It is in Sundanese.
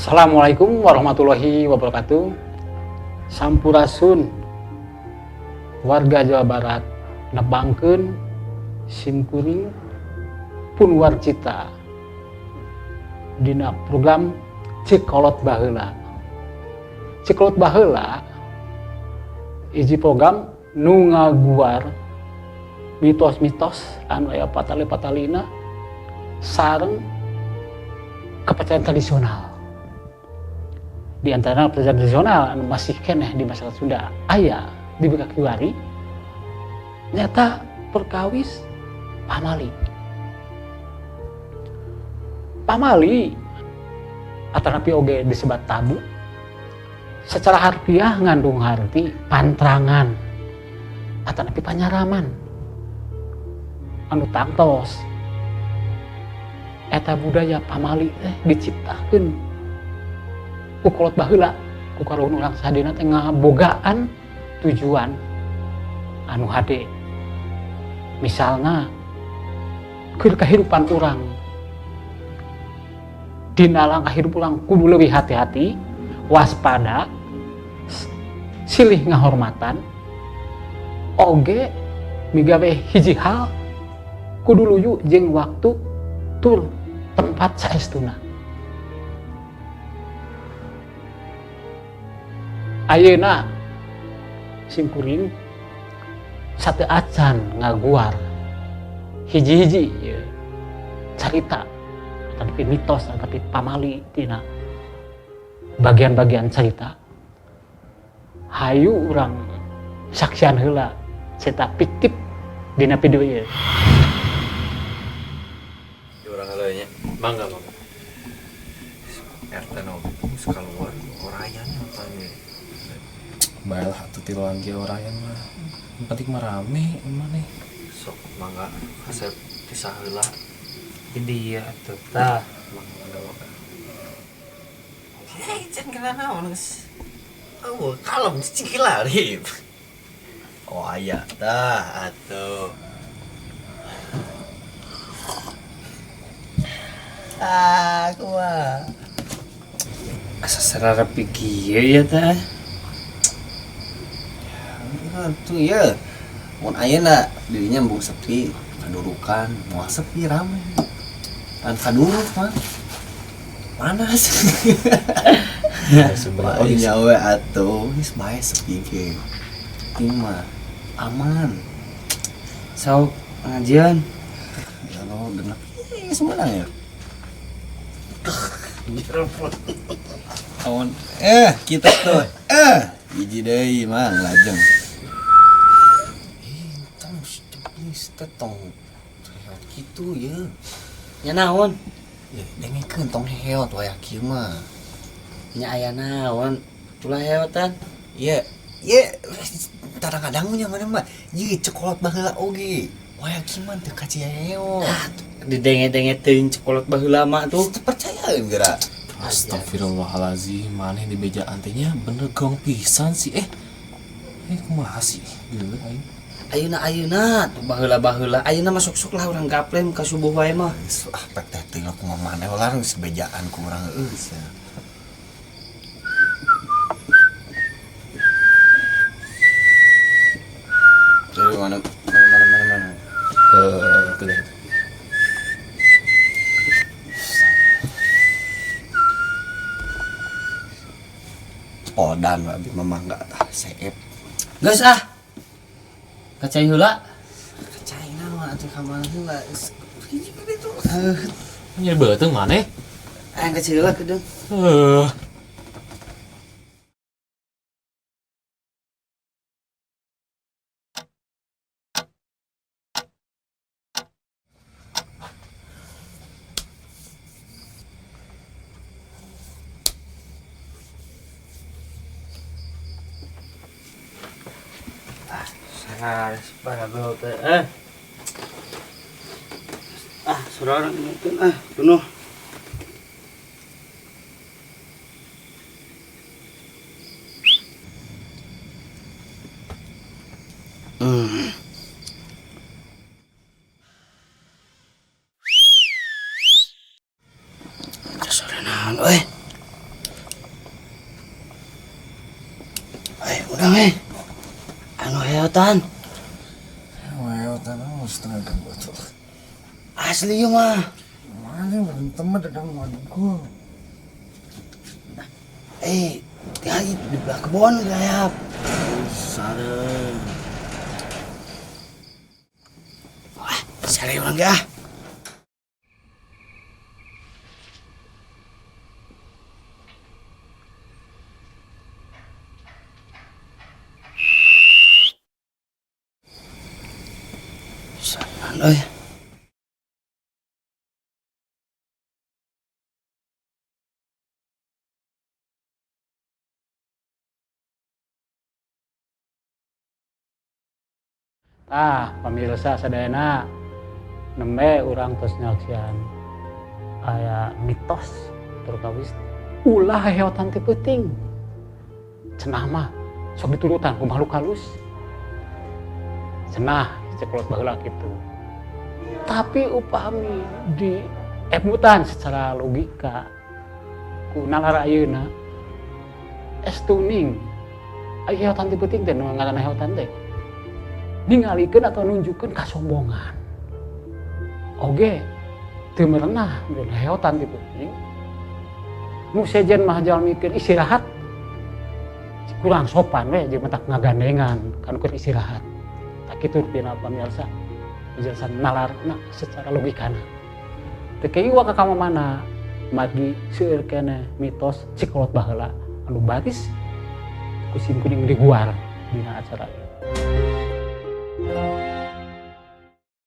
Assalamualaikum warahmatullahi wabarakatuh. Sampurasun warga Jawa Barat, nepangkeun simkuring pun warcita dina program Ceuk Kolot Baheula. Ceuk Kolot Baheula hiji program nu ngaguar mitos-mitos anu aya patali-patalina sareng kepercayaan tradisional. Di antara kepercayaan tradisional anu masih keneh di masyarakat Sunda aya di kiwari nyata perkawis pamali. Pamali atanapi oge disebut tabu, secara harfiah ngandung arti pantrangan atanapi panyaraman anu tangtos eta budaya pamali teh diciptakeun ku kolot baheula ku karuhun urang sadena teh ngabogaan tujuan anu hade, misalna keur kehidupan urang, dina langkah hidup urang kudu leuwih hati-hati, waspada, silih ngahormatan oge migawe hiji hal kudu luyu jeung waktu tur tempat saestuna. Ayeuna simkuring sate acan ngaguar hiji-hiji ye, carita tapi mitos tapi pamali tina bagian-bagian cerita. Hayu urang saksian heula cerita fiktif dina video ieu. Urang heula nya. Mangga, mangga. RT no geus kaluar orayan tanya. Bae lah atuh tiluan ge orayan mah. Yang penting mah rame maneh. Sok mangga kasep tisah heula. Jadi ya tuh tah. Mangga mangga. Hei, can kena naon geus. Oh, kalem cicing rip. Oh aya tah atuh. Ah, kumaha? Asa sararepi kieu ya teh. Tuh ya. Mun ayeuna dirinya embung sepi, kadurukan, moal sepi rame. Kan kaduruk mah. Panas. Sebelah Oh nyawe atuh, geus bae sepi ge. Penting mah aman. Sok pengajian. Ya lo genep. Ih, geus meunang ya. Awan kita tuh hiji deui mang lajeng. Tong please teh tong heot kitu ye. Nya naon? Ya dengekeun tong heot wayah kieu mah. Nya aya naon? Ulah heotan. Ye, ye kadang-kadang nya mana mah ye ceuk kolot baheula oge. Wayah kieu mah teu kaci heot. Didenge-denge teuing ceuk kolot baheula mah tuh. Teu percayaeun geura. Astagfirullahalazim, maneh di bejaan teh nya bener gong pisan sih eh. Eh kumaha sih? Gila aing. Ayeuna ayeuna tuh baheula-baheula. Ayeuna mah sok-sok lah urang gaplem ka subuh wae mah. Geus ah pek teh teuing lah kumaha maneh ulah geus bejaan ku urang geus ya. Jadi mana mana mana mana mana. Eh, tuh deh. Podan abi mah mangga tah seep. Geus ah. Ka cai heula. Ka cai naon atuh ka mana heula. Hiji gede tuh. Nya beuteung maneh. Aya ka cai heula kedeung. Eh. Saras para teh eh. Ah, surah orang ah, penuh. Sore naon euy. Kang eh. Anu heotan. Heotan oh, setengah gembot. Asli ieu mah. Mana berantem mah dagang waduh. Eh, tinggal di belah kebon gayap. Sare. Wah, sare urang ge ah. Saran euy. Tah, pamirsa sadayana, nembe urang tos nyaksian aya mitos perkawis ulah heotan ti peuting. Cenah mah sok diturutan ku makhluk halus. Cenah cek kolot baheula kitu. Tapi upami di emutan secara logika ku nalar ayeuna estuning aya heotan ti peuting teh nu ngaranna heotan teh ningalikeun atau nunjukkeun kasombongan. Oge teu merenah mun heotan ti peuting. Nu sejen mah jalmikeun istirahat kurang sopan we jeung matak ngagandengan kan keur istirahat. Tak kitu dina pamirsa penjelasan nalarna secara logikana. Teu keiwa ka mana margi seueur keneh mitos cikolot baheula anu baris ku sim kuring diguar dina acara ieu.